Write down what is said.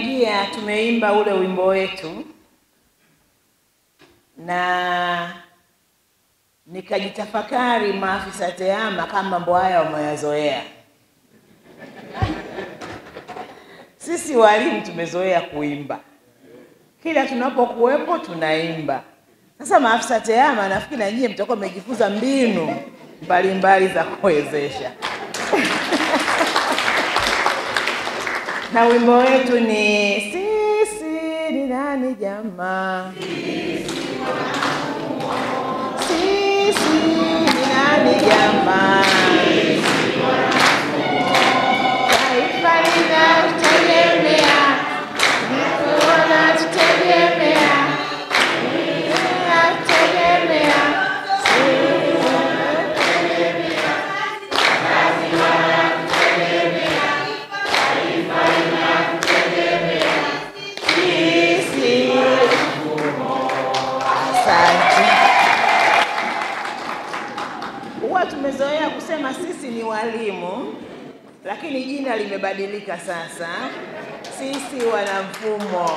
Pia tumeimba ule wimbo wetu na nikajitafakari, maafisa TEHAMA kama mambo haya wameyazoea. Sisi walimu tumezoea kuimba, kila tunapokuwepo tunaimba. Sasa maafisa TEHAMA, nafikiri na nyinyi mtakuwa mmejifunza mbinu mbalimbali za kuwezesha. Na wimbo wetu ni sisi ni nani jamaa, sisi ni nani jamaa, taifa linatutegemea, linatutegemea, linatutegemea, sisi. Asante. Huwa tumezoea kusema sisi ni walimu, lakini jina limebadilika sasa, sisi wanamfumo.